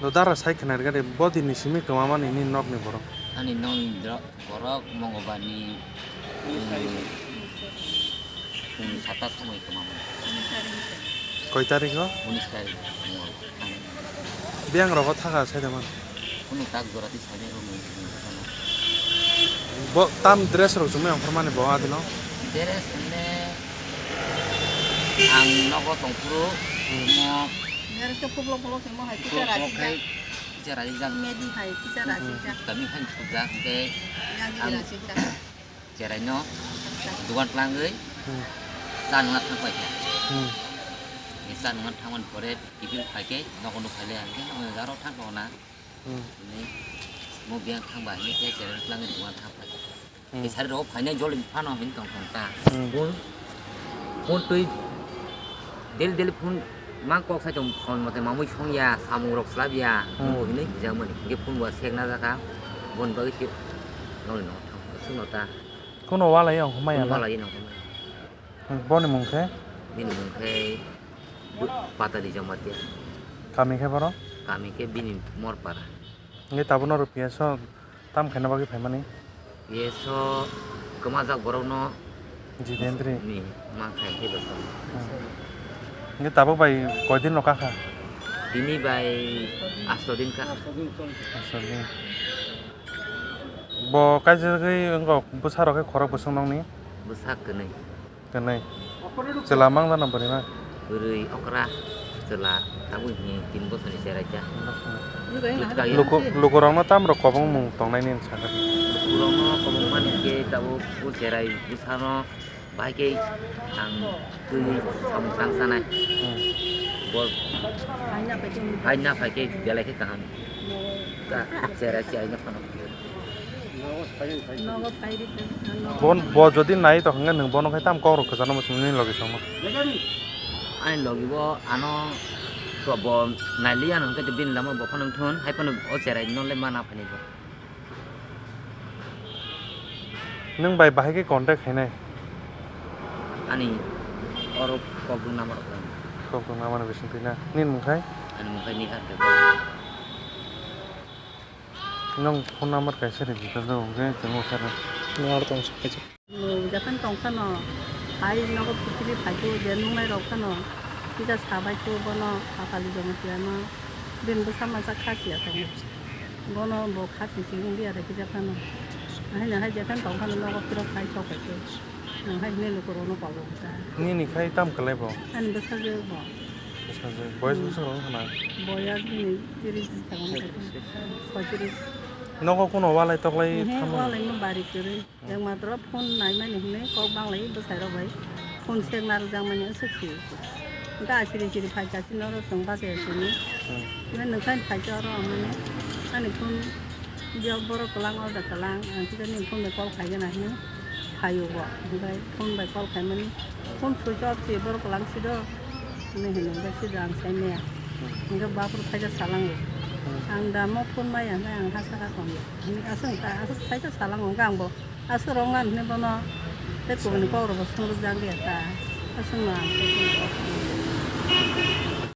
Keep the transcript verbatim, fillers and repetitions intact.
Do dara sai khna rwgadi, bo dini simi kwmamani nini nokni borok? Ani nokni dro-, borok Mongobani, um, pung sata somoi kwmamani. Koi tarik o? Unis tarik, Mongol. Biyang rogo thaka sai da man? Kunu tak jora ti sai nai rw mung. Bo tam dress rok chumui ongkhormani bo adino? Dress hwnle ang nogo tongphuru, hmm, mo dress khe phuklok phuklok se mo hai kisa phuklok rajik jak. Kisa rajik jak. Medi hai kisa rajik jak. Kami hai sujak hwnkhe yang ang rajik jak. Cheraino dugan tlangwi, hmm, cha nungna thang paikha. Hmm. Cha nungna thangmani pore tiffin khaikhe nogo nuk khaile hwnkhe nogo jaro thang tongna. Hmm. Hwnwi mo biyang thangba hwnwi khe chereng tlangwi dugan thang phai. Hmm. Bwsari rok phainai jol phano hwnwi tong tong ta. Hmm. Phone, phone twi daily daily phone mang kok sai tong phone mote mamui songya, samung rok slabya, hmm, mo hwnwi hijakmani. Hwnkhe phone bo sek na jakha, boni bagwi se nokni nokha thang, swngno ta. Kuno walai ang humai. Kuno ala? Walai nang humai. Hmm, boni mung khe? Bini mung khe Bu-, Patali Jamatia. Kami khe borok? Kami khe bini Morpara. Nge tabuk norok P S o tam khaina bagwi phaimani? P S o kwmajak borokno Jitendri. Ni ma khai khe bwswk. Hmm. Nge tabuk bai koi din rok kakha? Tini bai asto din ka. Asto din. Bo kaijagwi wngkha bwsa rok khe khorok bwswk nokni? Bwsa kwnwi. Kwnwi. Chwla mang dano bwrwi ma? Bwrwi okra chwla tabuk hini tin bosorni cherai ta. Luku-, lukurokno tamo rok kobongmung tongnai nini sakha? Lukurokno kobongmani khe tabuk o cherai bwsano bahai khe ang twi samung tang chanai. Hmm. Bo hai na phai khe belai khe kaham. Ka cherai chai na phano. Nogo phai rikha, nogo. Bon, bo jodi nai to hwnga nwng bono khai tam kok rok kwchangma swngwi nini logi songma. Ani logi bo ano to bo nai liya no hwnkhe to bini lama bo phano thun hai phano o cherai no le mana phani bo. Nwng bai bahai khe contact khainai? Ani oro kokdung number rok. Kokdung number bising twi na. Nini mung khai? Ani mung khai Nihar Debbarma. Nwng phone number kaisa rwdi, tei nwng hwnkhe chwng wngkha na. Nwng aro tong sok kaisa. Nwng jephanu tong phano, hai nogo phuchuli phaikhe je nungnai rok phano, kisa sabaikhe bono Patali Jamatia no, bini bwsa masa khasiya tongo. Bono bo khasi si wngya de kisa phano. Haino hai jephanu tong phano nogo phirok hai sok phaikhe. Nwng hai hwnwi lukurokno kobo wngkha. Nini khai tam kwlai bo? Ani bwsajwk bo. Bwsajwk. Boyes bwswk rok wngkha na? Boyes bini tiris bwskango wngkha. Soitrish. Nogo kuno walai toklai tamo? Walai no bari kwrwi. Ekmatro phone naimani hwnwi kok banglai bwsai rok bai. Phone sek narwkjakmani aswk si. Hwnkhe asiri siri phaikha chini oro chwng bachai sini. Hmm. Hwnkhe nwng khai phaikhe oro hwnwi ani phone. Biyok borok kwlang, order kwlang, ang kisa nini phone bai call khaigena hinwi phaio bo. Hwnkhe phone bai call khaimani, phone switch off se borok kwlang sido hinwi hino, hwnkhe sido ang sai maya. Hwnkhe bo aphuru khaisa salango. Ang da mo phone maya hwnwi ang ha saka tongo. Hwnwi aswk wngkha, aswk khaisa salango, hwnkhe ang bo aswk rwngna hinwi bono tei kubuni kok rokbo swngrwkjak liya ta. Aswkno ang tei